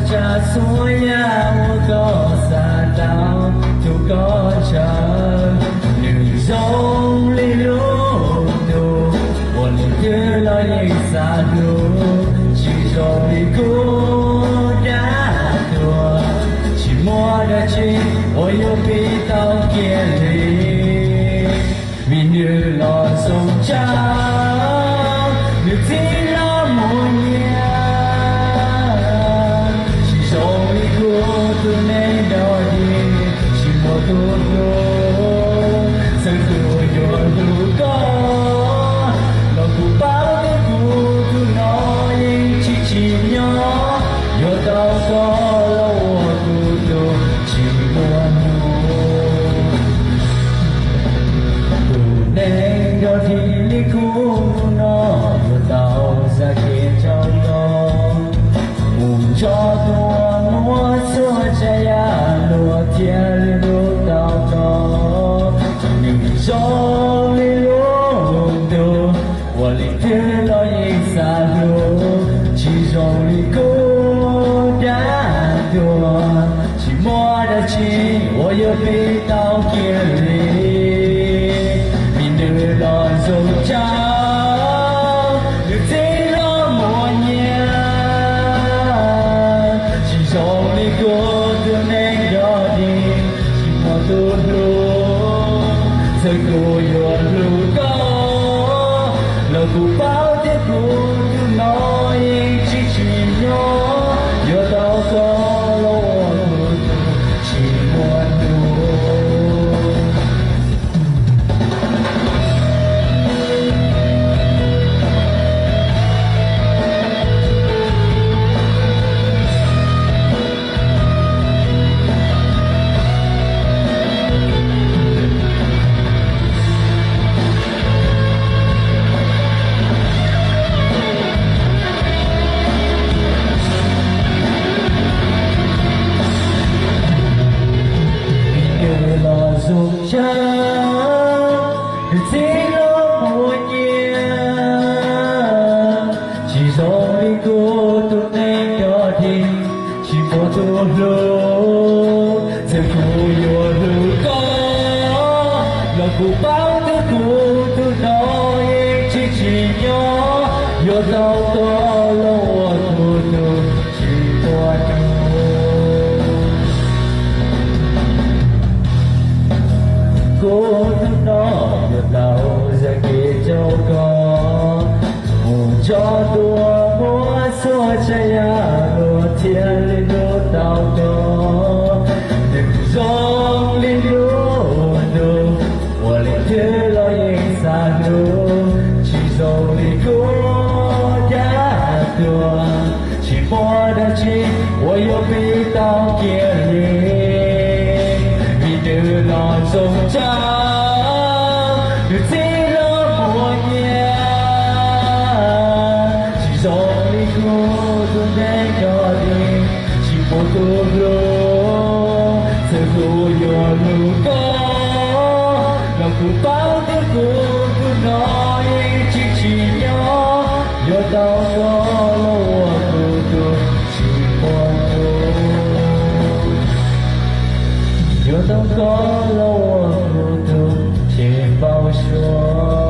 Tsa xuab yam uas koj xav tau, tus koj ntshaw, nws zoo li lub ntuj uas leej twg los yeej xav hlub, tsis zoo li kuv dab tuag, tsis muaj dab tsi uas yuav pib tau kiag li. Vim nws los zoo tshaj, nws txib los muaj nyiaj, tsis zoo li kuv tus neeg dog dig, tsis muaj tus hlub, txawm kuv yuav hlub koj los kuv paub tias kuv tus no yeej tsis tsim nyog yuav tau koj los ua kuv tus tsis muaj hnub. Tus neeg dog dig li kuv tus no yuav tau zam kev rau koj, mus nrog tus uas muab txhua tsav yam luag thiaj li hlub tau koj. Nws zoo li lub ntuj uas leej twg los yeej xav hlub, tsis zoo li kuv dab tuag, tsis muaj dab tsi uas yuav pib tau kiag li. Vim nws los zoo tshaj, nws txib los muaj nyiaj, tsis zoo li kuv tus neeg dog dig, tsis muaj tus hlub, txawm kuv yuav hlub koj los kuv paub tias kuv tus no yeej tsis tsim nyog yuav tau koj los ua kuv tus tsis muaj hnub. Vim nws los zoo tshaj, nws txib los muaj nyiaj, tsis zoo li kuv tus neeg dog dig, tsis muaj tus hlub, txawm kuv yuav hlub koj los kuv paub tias kuv tus no yeej tsis tsim nyog yuav tau koj los ua kuv tus tsis muaj hnub. Kuv tus no yuav tau zam kev rau koj, mus nrog tus uas muab txhua tsav yam luag thiaj li hlub tau koj. Nws zoo li lub ntuj uas leej twg los yeej xav hlub, tsis zoo li kuv dab tuag, tsis muaj dab tsi uas yuav pib tau kiag li. Vim nws los zoo tshaj, nws txib los muaj nyiaj, tsis zoo li kuv tus neeg dog dig, tsis muaj tus hlub, txawm kuv yuav hlub koj los kuv paub tias kuv tus no yeej tsis tsim nyog yuav tau koj los ua kuv tus tsis muaj hnub, yuav tau koj los ua kuv tus tsis npau suav.